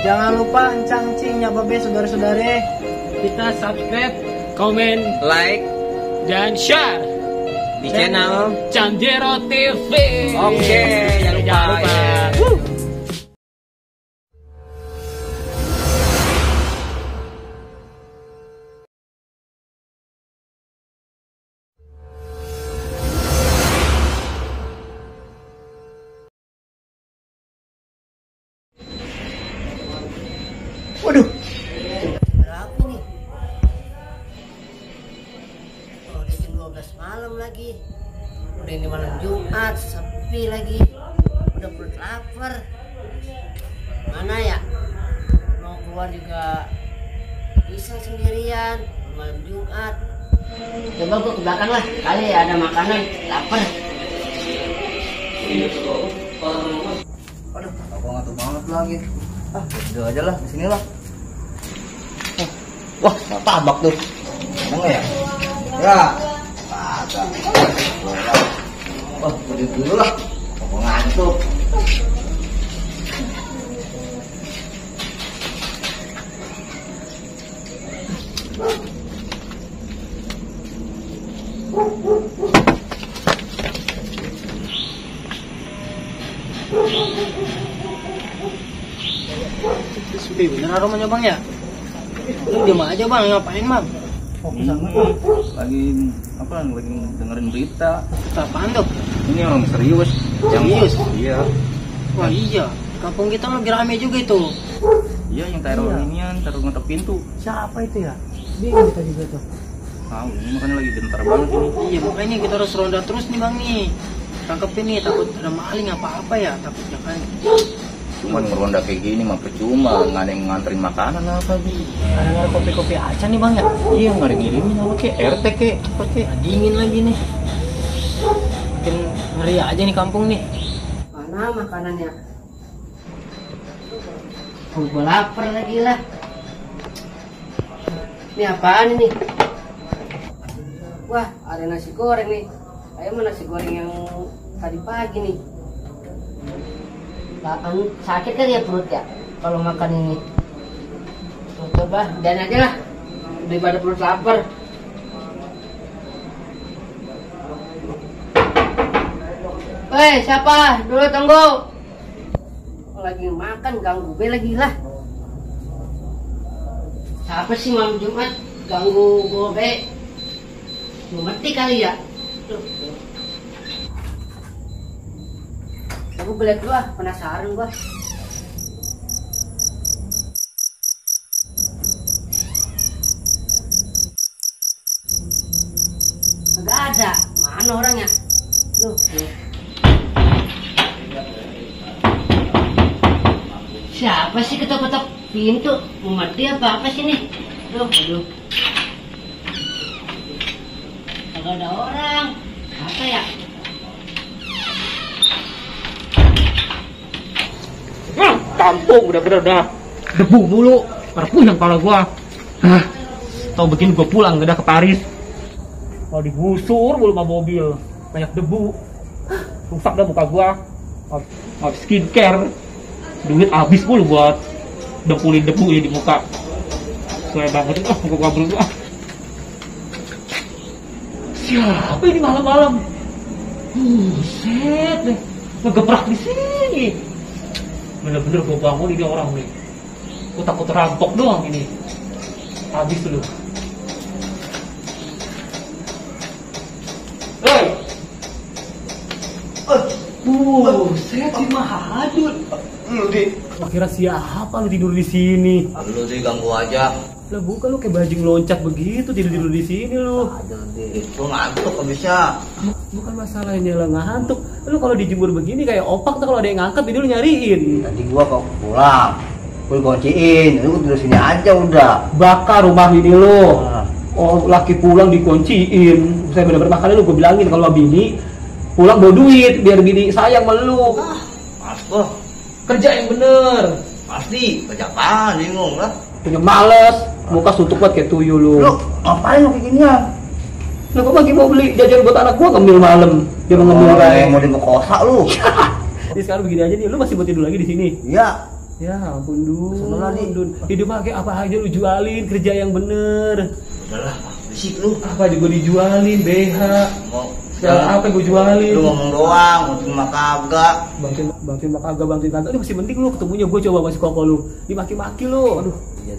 Jangan lupa encang-cingnya babe saudara-saudare. Kita subscribe, komen, like, dan share di channel Candero TV. Oke, jangan lupa. Waduh. Berapa nih? Oh, udah jam 12 malam lagi. Udah ini malam Jumat, sepi lagi. Udah perut lapar. Mana ya? Mau keluar juga bisa sendirian. Malam Jumat. Coba gua ke belakang lah. Kali ada makanan, lapar. Aduh, aku ngantuk banget lagi. Udah aja lah, disini lah. Wah, tabak tuh. Emang ya? Ya, kagak. Wah, udah dulu lah. Aku ngantuk. Sepi bener aromanya bang ya? Lu diam aja bang, ngapain bang? Fokus sama lagi apa? Lagi dengerin berita. Apaan tuh? Ini orang serius. Serius? Iya. Wah iya, kampung kita lagi rame juga itu. Iya, yang teror inian, teror ngetok pintu. Siapa itu ya? Bingung kita juga tuh. Tahu, ini makanya lagi gentar banget ini. Iya makanya kita harus ronda terus nih bang nih. Tangkepin nih, takut ada maling apa-apa ya, takutnya kan. Cuman ngeronda kayak gini mah percuma, nggak ada yang nganterin makanan apa gitu. Ada kopi-kopi aja nih bang ya? Iya, nggak ada yang ngirimin apa kek, RT kek, apa kek. Dingin lagi nih. Makin ngeri aja nih kampung nih. Mana makanannya? Oh, gua lapar lagi lah. Ini apaan ini? Wah, ada nasi goreng nih. Kayak mana nasi goreng yang tadi pagi nih. Sakit kan ya perut ya kalau makan ini. Coba dan aja lah daripada perut lapar. Woi, siapa? Dulu tunggu. Lagi makan ganggu gue lagi lah. Siapa sih malam Jumat ganggu gue? Mau mati kali ya? Tuh. Aku beli dulu ah, penasaran gua. Enggak ada. Mana orangnya? Loh. Siapa sih ketok-ketok pintu? Mau mati apa sih nih? Aduh. Enggak ada orang. Apa ya? Kampung udah debu mulu, pada puyeng kepala gua. Tau begini gua pulang udah ke Paris. Kalau digusur mulu sama mobil, banyak debu. Rusak dah muka gua. Habis skincare, duit habis mulu buat depulin debu ya di muka. Suai banget muka gua berubah. Siapa ini malam-malam? Buset deh, ngegeprak di sini. Bener-bener gue bangun ini orang nih. Gue takut rampok doang ini. Habis lu. Hei. Buset si Mahadut. Lu di, Kira siapa lu tidur di sini? lu di ganggu aja. Lah bukan lu kayak bajing loncat begitu tidur di sini lu. Aja di, lu ngantuk habisnya. Bukan masalahnya lah ngantuk. Lu kalau dijemur begini kayak opak tuh kalau ada yang ngangkat dia lu nyariin. Tadi gua kok pulang, gua kunciin, lu tidur sini aja udah. Bakar rumah ini lu. Oh laki pulang dikunciin. Saya bener-bener makanya lu gue bilangin kalau bini pulang bawa duit biar bini sayang sama lu. Oh, Kerja yang bener. pasti kerja apaan, bingung lah. Punya males, muka suntuk banget kayak tuyul lu. Lu ngapain lu kayak ginian? Lah gua lagi mau beli jajan buat anak gua ngemil malam. Dia mau ngemil kayak mau diperkosa lu. Jadi sekarang begini aja nih, lu masih mau tidur lagi di sini? Iya. Ya ampun Sana lah, Di. Dun. Hidup mah kayak apa aja lu jualin, kerja yang bener. Udahlah, berisik lu. Apa juga dijualin, BH. Mau Segala apa yang gue jualin. lu ngomong doang, untuk mah kagak. Bantuin mak kagak, bantuin tante. Ini masih penting lu ketemunya gue coba masih koko lu. Dimaki-maki lu. Aduh. Iya.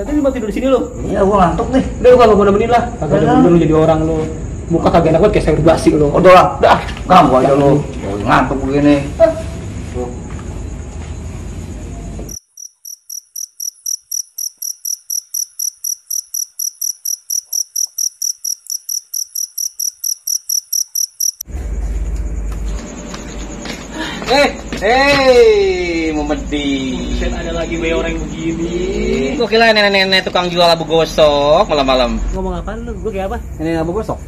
Tadi mau tidur di sini lu. Iya, gua ngantuk nih. Udah lu kagak mau nemenin lah. Kagak ada bener lu jadi orang lu. Muka kagak enak banget kayak sayur basi lu. Udah lah, dah. Ganggu aja lu. Ngantuk begini. Tuh. Memedi. Buset, ada lagi be orang begini. Gue kira nenek-nenek tukang jual abu gosok malam-malam. Ngomong apaan lu? Gue kayak apa? Nenek abu gosok?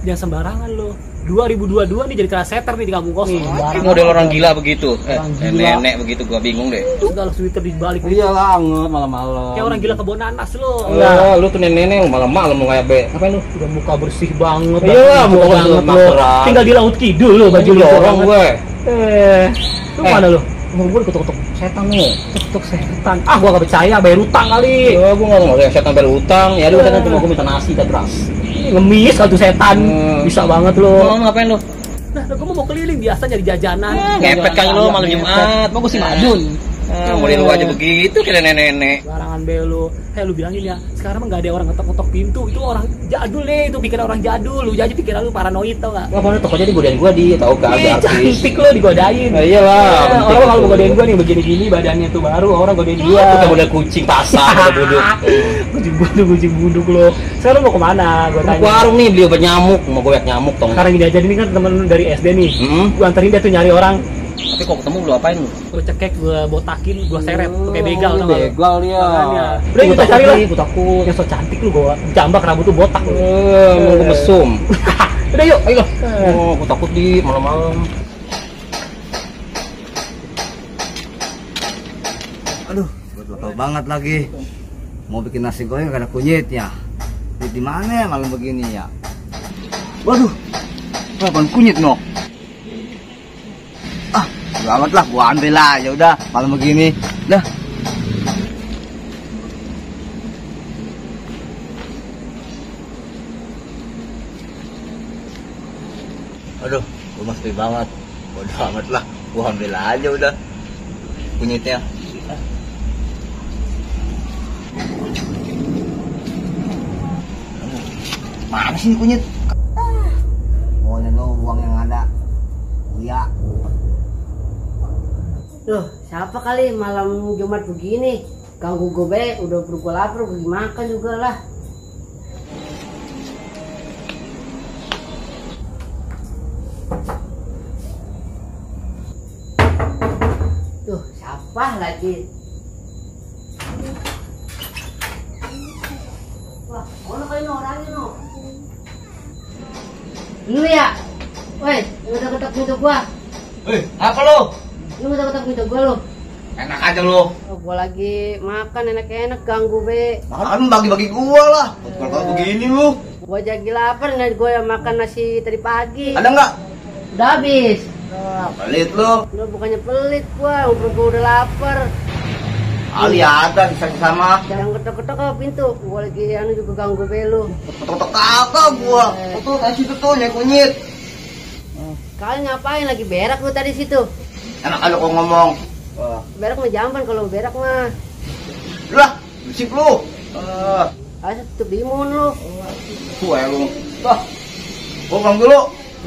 Jangan sembarangan lu. 2022 nih jadi translator nih di kampung kosong. Ini model orang gila begitu. Orang gila. Nenek begitu gua bingung deh. Segala Twitter dibalik. Iya banget malam-malam. Kayak orang gila kebon nanas lu. Iya, lu tuh nenek-nenek malam-malam lu kayak be. Apa lu? Udah muka bersih banget. Iya lah, baju muka banget bersih lu. banget. Tinggal di Laut Kidul lu baju lu. orang gue. Lu mana lu? Ngomong gue ketuk-ketuk setan nih. Ketuk setan. Ah, gua gak percaya, bayar utang kali. Iya, gue nggak mau setan bayar utang. Ya lu setan cuma gue minta nasi dan beras. Ngemis kalau tuh setan. Bisa banget lu. Mau ngapain lu? Nah, gue mau keliling biasa nyari jajanan. Ngepet kali lu malam Jumat. Mau gue si Madun. Model lu aja begitu kayak nenek-nenek. Barangan be lu. Lu bilangin ya, sekarang mah gak ada orang ngetok-ngetok pintu. Itu orang jadul deh, itu pikiran orang jadul. Lu aja pikiran lu paranoid tau gak? Nggak mau toko jadi godain gua di tahu kan Ih, cantik lo digodain. Nah, iyalah. Orang kalau godain gua nih begini-gini badannya tuh baru orang godain gua. Kita model kucing pasar, model buduk. kucing buduk lo. Sekarang mau kemana? Gua Ke tanya. warung nih beli obat nyamuk, mau goyak nyamuk tong. Sekarang ini aja ini kan temen dari SD nih. Gua anterin dia tuh nyari orang. Tapi kok ketemu lu apain lu? Gua cekek, gua botakin, gua seret pakai begal tau gak? Begal dia. Makanya. Udah kita cari lah. Gua takut. Yang so cantik lu gua jambak rambut tuh botak lu. Mau gua mesum. Udah yuk, ayo. Oh, gua takut di malam-malam. Aduh, gue lapar banget lagi. Mau bikin nasi goreng gak ada kunyitnya. Kunyit di mana ya malam begini ya? Waduh, apaan kunyit no? Ah, udah amat lah, gua ambil lah. Ya udah, malam begini, dah. Aduh, gua mesti banget. Udah amat lah, gua ambil aja udah kunyitnya. Mana sih ini kunyit? Pokoknya lo uang yang ada. Iya. Loh, siapa kali malam Jumat begini? Ganggu gue be, udah perut lapar, pergi makan juga lah. Tuh, siapa lagi? Wah, mana kali no orangnya no? Lu ya? Woi, lu udah ketok pintu gua. Apa lo? Lu udah ketok pintu gua lu. Enak aja lo. Oh, gua lagi makan enak-enak ganggu be. Makan bagi-bagi gua lah. Kalau begini lu. Gua jadi lapar nih gua yang makan nasi tadi pagi. Ada nggak? Udah habis. Pelit lu. Lu bukannya pelit gua udah lapar. Ali ada bisa sama. Jangan ketok-ketok ke pintu. Gua lagi anu juga ganggu be lu. Ketok-ketok kakak gua. Tuh kasih situ tuh nih kunyit. Kalian ngapain lagi berak lu tadi situ? Enak aja kok ngomong. Berak mah jamban kalau berak mah. Lah, berisik lu. Ayo tutup limun lu. Gue lu. Dah. Gua pulang dulu.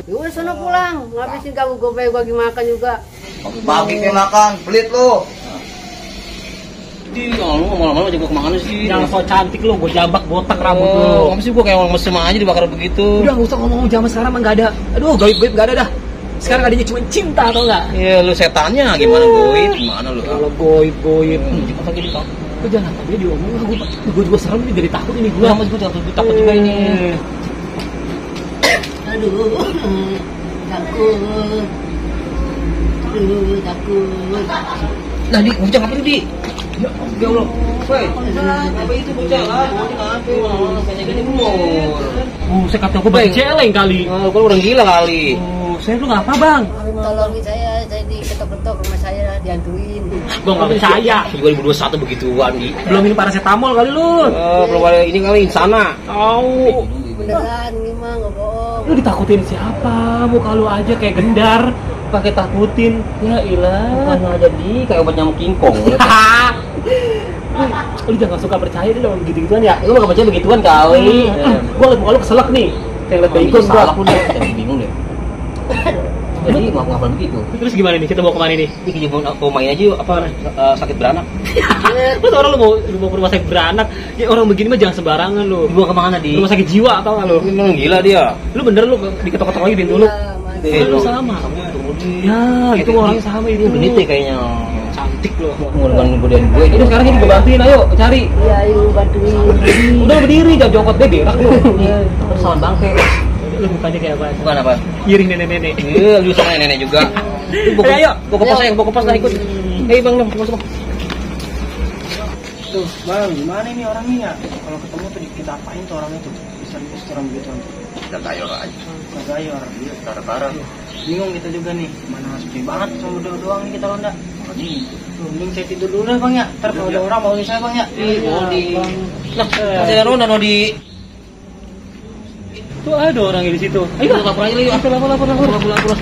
Ya udah sono pulang. Ngabisin ganggu gue be gua lagi makan juga. Pagi kayak makan, pelit lu. Di, lu malam-malam juga kemana sih? Yang so cantik lu, gua jambak botak rambut lu. Apa sih gua kayak orang mesem aja dibakar begitu? Udah gak usah ngomong zaman sekarang mah gak ada. Aduh, goib-goib gak ada dah. Sekarang adanya cuma cinta atau enggak? Iya, lu setannya gimana goib? Gimana lu? Kalau goib-goib. Apa gini kok? Lu jangan apa dia diomong lah, gua juga serem nih jadi takut ini gua. Mas gua takut juga ini. Aduh, takut. Aduh, takut. Nah, di bocah apa di? Ya Allah. Woi, apa itu bocah lah? Kayaknya gini umur. Saya kata gua baju celeng kali. Kalau orang gila kali. Maksudnya lu ngapa bang? Tolongin saya diketok-ketok rumah saya dihantuin. Gua nggak percaya. 2021 begituan Di. Belum ini paracetamol kali lu. Belum ada ini kali insana. Tahu. Beneran ini mah nggak bohong. Lu ditakutin siapa? Muka lu aja kayak gendar. Pakai takutin. Ya ilah. Bukan aja Di, kayak obat nyamuk kingkong. Lu jangan suka percaya deh dong gitu-gituan ya. Lu nggak percaya begituan kali. Gua liat muka lu keselak nih. Kayak liat bacon gua. Salah udah, jadi bingung deh. Jadi ngapa begitu? Terus gimana nih? Kita mau kemana nih? Ini kejadian main aja yuk, apa sakit beranak? Terus orang lu mau ke rumah sakit beranak, ya orang begini mah jangan sembarangan lu. Dibawa kemana Di? Rumah sakit jiwa atau nggak lu? Ini memang gila dia. Lu bener lu diketok-ketok lagi pintu lu? Iya, Lu sama. Ya, itu orangnya sama itu. Benit deh kayaknya. Cantik lu. Ngulangin godain gue. Ini sekarang ini gue bantuin, ayo cari. Iya, ayo bantuin. Udah berdiri, jangan jongkot deh, berak lu. Sama bangke. Lu mukanya kayak apa? Bukan apa? Iring nenek-nenek. Iya, lu sama nenek juga. Ayo, Gua ke pos sayang, gua ke pos ikut. Bang, masuk. Tuh bang, gimana ini orangnya ya? Kalau ketemu tuh kita apain tuh orangnya tuh? Bisa diserang gitu. Kita gayor aja. Kita gayor. Iya, parah-parah. Bingung kita juga nih, mana sepi banget sama berdua doang nih kita ronda. Tuh, mending saya tidur dulu deh bang ya. Ntar kalau ada orang bangunin saya bang ya. Iya, Di. Nah, ada Ronda Nodi. Tuh ada orangnya di situ. Ayo lapor aja yuk. Lapor.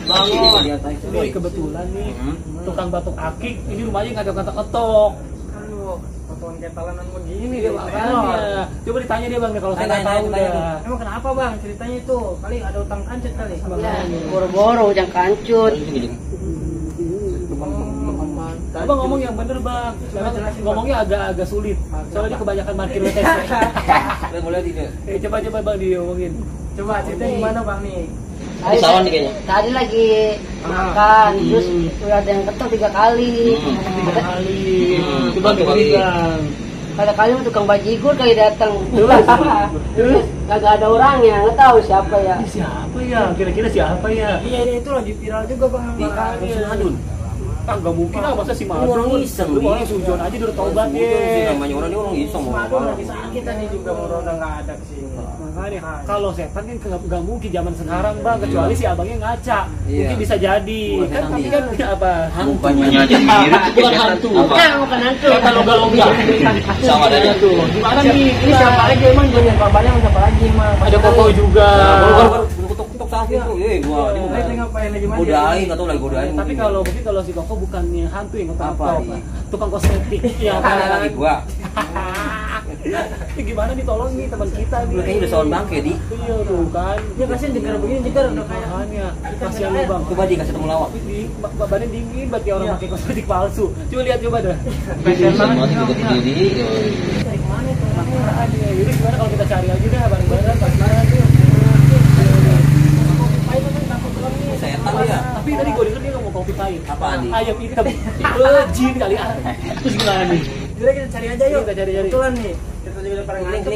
Bangun. Ini kebetulan nih tukang batuk akik ini rumahnya nggak ada kata-ketok. Aduh, potongan kayak talenan begini dia makanya. Coba ditanya dia bang kalau saya nggak tahu dia. Emang kenapa bang ceritanya itu? Kali ada utang kancut kali. Ya, boro-boro jangan kancut. Abang ngomong yang bener bang. Ngomongnya agak sulit. Soalnya dia kebanyakan parkir WTC. Mulai di dia. Coba bang diomongin. Coba ceritanya gimana bang nih? Di salon nih kayaknya. Tadi lagi makan, terus udah ada yang ketok 3 kali. 3 kali. Coba bang. Kali mah tukang bajigur kali datang. Terus kagak ada orangnya, nggak tahu siapa ya. Siapa ya? Kira-kira siapa ya? Iya itu lagi viral juga bang. Makanya. Nggak mungkin lah, masa si Madun. Orang iseng, Lu Di. orang sujon aja udah tobat ya. Namanya orang ini orang iseng. Madun lagi sakit tadi juga mau ronda nggak ada kesini. Makanya kalau setan kan nggak mungkin zaman sekarang bang, kecuali si abangnya ngaca. Mungkin bisa jadi. Kan tapi kan apa? Mukanya aja mirip. Bukan hantu. Bukan hantu. Kalau galongga. Sama adanya tuh. Gimana nih? Ini siapa lagi emang dunia kabarnya siapa lagi emang? Ada Koko juga. Ketok sakit tuh. Gua Lagi ngapain lagi mas? godain atau lagi godain. Tapi kalau mungkin kalau si Koko bukannya hantu yang Apa, ngetok, tukang kosmetik. Iya Ada kan? lagi gua. Ini gimana nih tolong nih teman kita nih. Kayaknya udah soal bangke Di. Iya tuh kan. Ya kasihan jeger begini jeger udah kayak. Makanya kasihan lu bang. Coba Di kasih temu lawak. Badannya dingin berarti orang pakai kosmetik palsu. Coba lihat coba dah. Semua juga berdiri. Dari mana tuh? Makanya jadi gimana kalau kita cari aja dah bareng-bareng pas mana tuh. Setan ya. Tapi tadi gue denger dia ngomong kopi pahit. Apaan, Di? Ayam hitam. Jin kali ah. Terus gimana nih? Jadi kita cari aja yuk. Kita cari. Kebetulan nih. Kita juga udah pada ngantuk.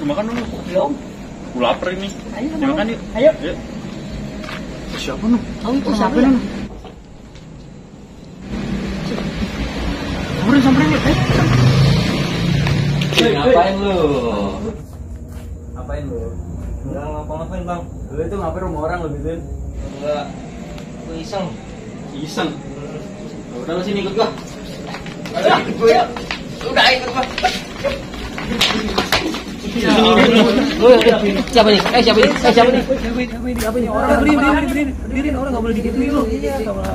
Makan dulu. Belum. Gue lapar ini. Ayo, Makan yuk. Ayo. Yuk. Siapa nu? Tahu itu siapa ya? Samperin yuk. Ngapain lu? Ngapain lu? Enggak ngapa-ngapain bang. Lu itu ngapain rumah orang lebih tuh? Enggak. Gue iseng. Iseng. Udah lu sini ikut gua. Ikut gua ya. Udah ikut gua. Siapa nih? Siapa nih? Orang berdiri, orang nggak boleh digituin lu.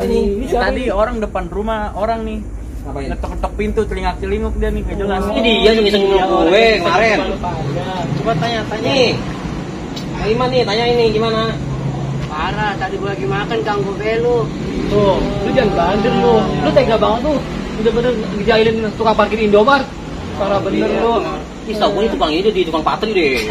Ini tadi orang depan rumah orang nih. Ngapain? Ngetok-ngetok pintu, celingak-celinguk dia nih, nggak jelas. Ini dia yang iseng gue kemarin. Coba tanya. Nih. Kang Iman nih, tanya ini gimana? Parah, tadi gua lagi makan ganggu belu. Tuh, lu jangan bandel lu. Lu tega banget tuh. Bener-bener ngejailin tukang parkir Indomaret. Parah bener lu. Ih, tau gue ini tukang ini di tukang patri deh.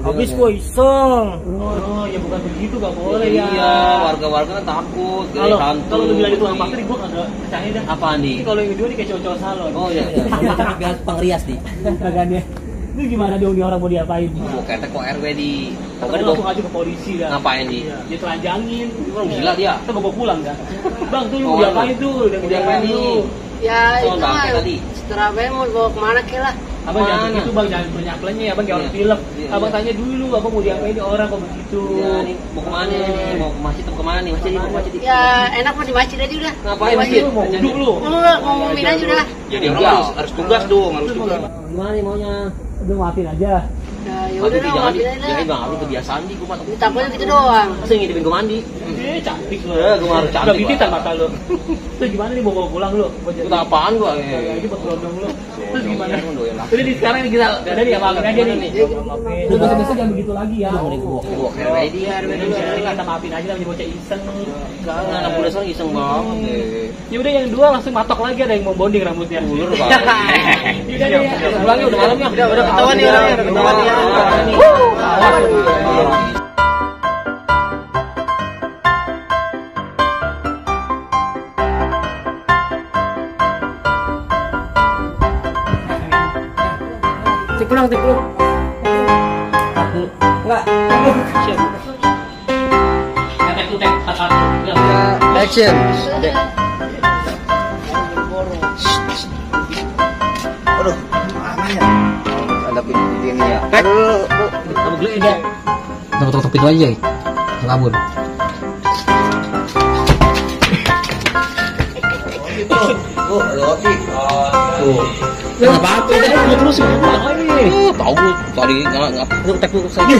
Habis gua iseng. Oh, ya bukan begitu, gak boleh ya. Iya, warga-warga kan takut. Kalau lu bilang itu tukang parkir, gua kagak percaya dah. Apaan Ini nih? kalau yang kedua nih kayak cowok-cowok salon. Oh iya, biar pengrias di. Kagak nih. Itu gimana dong nih orang mau diapain? Mau ketek kok RW di. Pokoknya langsung aja ke polisi dah. Ngapain di? Dia telanjangin. Orang gila dia. Kita bawa pulang kan. Bang tuh lu Oh, diapain tuh? Udah Mau diapain nih? Ya Tahun itu bang, mah kayak tadi. setelah mau bawa kemana ke lah. Abang jangan begitu bang, jangan penyaklannya abang kayak orang film. Abang tanya dulu, abang mau diapain ini orang kok begitu. Ya, nih, mau kemana nih? Mau ke masjid atau kemana nih? Masjid, mau masjid. Ya enak mau di masjid aja udah. Ngapain masjid? Mau duduk lu. Mau ngomongin aja udah. Jadi orang harus tugas dong, harus tugas. Gimana nih maunya? Udah maafin aja. Ya udah dong, maafin aja Jadi lah. bang, kebiasaan di gua mah. Takutnya gitu doang. Masa ngidupin gua mandi? Cantik lu. Gua harus Udah cantik. bititan mata lu. Terus gimana nih bawa pulang lu? Kita apaan gua? Lagi buat berondong lu. Terus gimana? Doyan lah. Udah di sekarang nih kita udah nih maafin aja nih. Lu besok-besok jangan begitu lagi ya. Gua kayak dia, Kita maafin aja namanya bocah iseng. Jangan, anak muda sekarang iseng banget. Ya udah yang dua langsung matok lagi, ada yang mau bonding rambutnya. Ulur Yaudah, Pak. Pulangnya udah malam ya. Udah ketahuan nih orangnya, udah ketahuan nih. Cek pulang. Enggak. Action. Aduh, mana ya? Ada pintu ini ya. Aduh. Kamu dulu ini. Tok pintu aja. Kabur. Oh, ada roti. Tuh. Enggak apa-apa, udah terus pulang lagi. Tahu tadi enggak. Tek dulu saya.